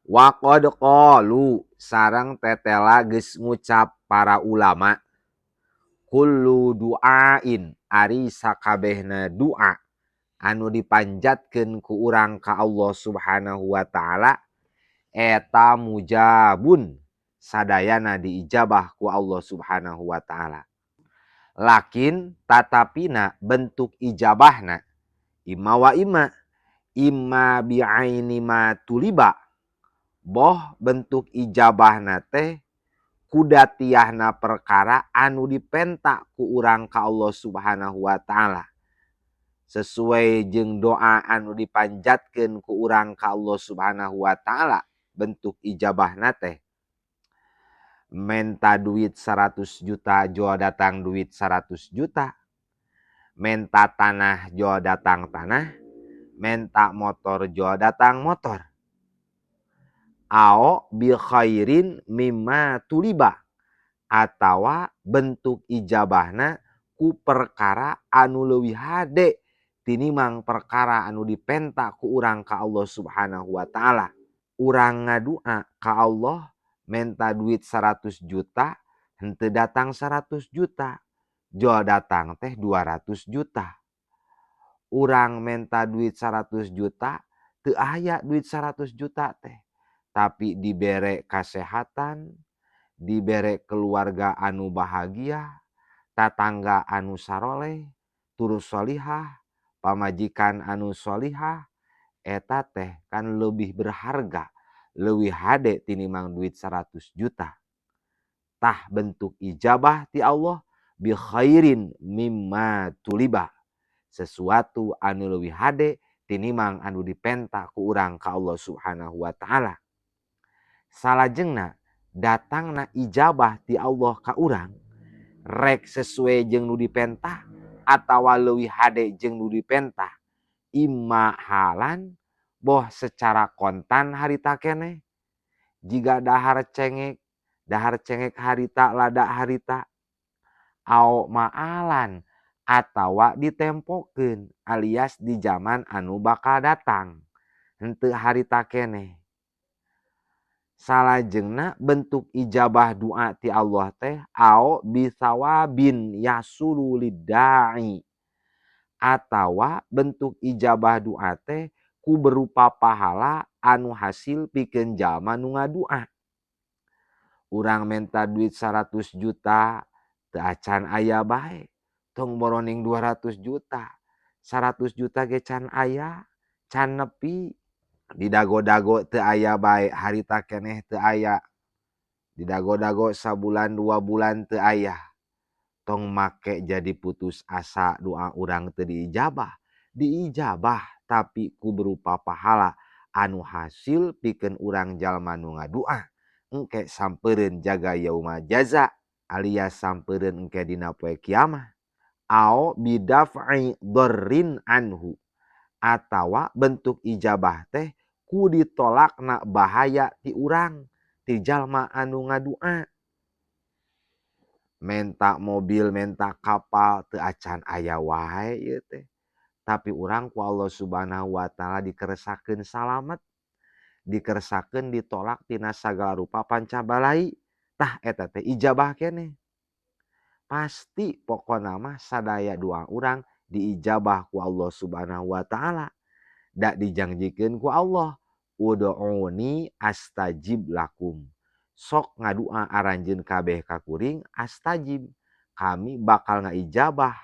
Waqad qalu, sareng tetela geus ngucap para ulama, kullu du'ain, ari sakabehna du'a anu dipanjatkeun ku urang ka Allah Subhanahu wa taala eta mujabun, sadayana diijabah ku Allah Subhanahu wa taala. Lakin, tatapina bentuk ijabahna imma wa imma, imma bi'aini ma tuliba, boh bentuk ijabahna teh ku dzatiyahna perkara anu dipenta ku urang ka Allah Subhanahu wa taala, sesuai jeung doa anu dipanjatkeun ku urang ka Allah Subhanahu wa taala. Bentuk ijabahna teh menta duit 100 juta, jol datang duit 100 juta, menta tanah, jol datang tanah, menta motor, jol datang motor. Ao bi khairin mimma tuliba, atawa bentuk ijabahna ku perkara anu leuwih hade tinimang perkara anu dipenta ku urang ka Allah Subhanahu wa taala. Urang ngadua ka Allah menta duit 100 juta, henteu datang 100 juta, jol datang teh 200 juta. Urang menta duit 100 juta, teu aya duit 100 juta teh, tapi dibere kasehatan, dibere keluarga anu bahagia, tatangga anu saroleh turus sholihah, pamajikan anu sholihah, eta teh kan lebih berharga, leuwih hade tinimang duit 100 juta. Tah, bentuk ijabah ti Allah bi khairin mimma tuliba, sesuatu anu leuwih hade tinimang anu dipenta ku urang ka Allah Subhanahu wa taala. Salajengna, datangna ijabah ti Allah ka urang rek sesuai jeung nu dipenta atawa leuwih hade jeung nu dipenta, imma halan, boh secara kontan harita keneh, jiga dahar cengek, dahar cengek harita, lada harita, ao ma'alan, atawa ditempokeun alias di zaman anu bakal datang, henteu harita keneh. Salajengna, bentuk ijabah doa ti Allah teh ao bisawabin yahsulu lidda'i, atawa bentuk ijabah doa teh ku berupa pahala anu hasil pikeun jalma nu ngadua. Urang menta duit 100 juta teu acan aya bae, tong boroning 200 juta, 100 juta ge can aya, can nepi. Di dago-dago teu aya bae, harita keneh teu aya, di dago-dago sabulan 2 bulan teu aya. Tong make jadi putus asa doa urang teu diijabah. Diijabah, tapi ku berupa pahala anu hasil pikeun urang jalma nu ngadua engke sampeureun jaga yaumal jaza alias sampeureun engke dina poe kiamah. Ao bidaf'i dharrin anhu, atawa bentuk ijabah teh ku ditolakna bahaya ti urang, ti jalma anu ngadua. Menta mobil, menta kapal, teu acan aya wae ieu teh, tapi urang ku Allah Subhanahu wa taala dikersakeun salamet, dikersakeun ditolak tina sagala rupa panca balai. Tah, eta teh ijabah keneh. Pasti pokona mah sadaya doa urang diijabah ku Allah Subhanahu wa taala, da dijangjikeun ku Allah, ud'uni astajib lakum, sok ngadua aranjeun kabeh ka kuring, astajib, kami bakal ngaijabah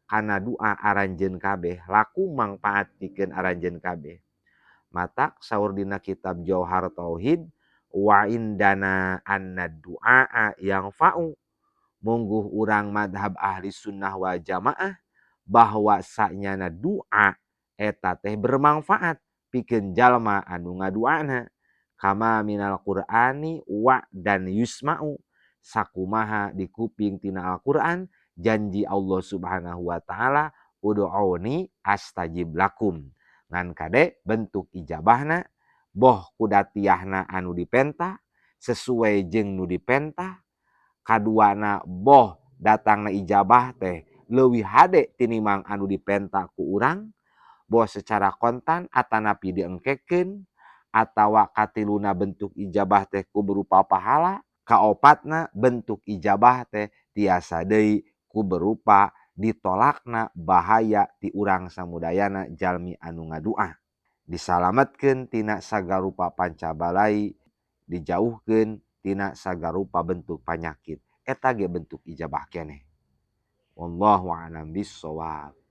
kana doa aranjeun kabeh, lakum, mangpaat pikeun aranjeun kabeh. Matak saur dina kitab Jauhar Tauhid, wa indana anna du'a yanfa'u, mungguh urang madhab Ahli Sunnah wal Jamaah bahwa sanyana doa eta teh bermanfaat pikeun jalma anu ngaduana, kama minal Qur'ani wa dan yusma'u, sakumaha dikuping tina Al-Qur'an janji Allah Subhanahu wa taala, ud'uni astajib lakum. Ngan kade, bentuk ijabahna boh ku dzatiyahna anu dipenta, sesuai jeung nu dipenta. Kaduana, boh datangna ijabah teh leuwih hade tinimang anu dipenta ku urang, boh secara kontan atanapi diengkekeun. Atawa katiluna bentuk ijabah teh ku berupa pahala. Kaopatna bentuk ijabah teh tiasa deui ku berupa ditolakna bahaya ti urang samudayana jalmi anu ngadua, disalametkeun tina sagarupa pancabalai, dijauhkeun tina sagarupa bentuk panyakit. Eta ge bentuk ijabah keneh. Wallahu a'lam bissawab.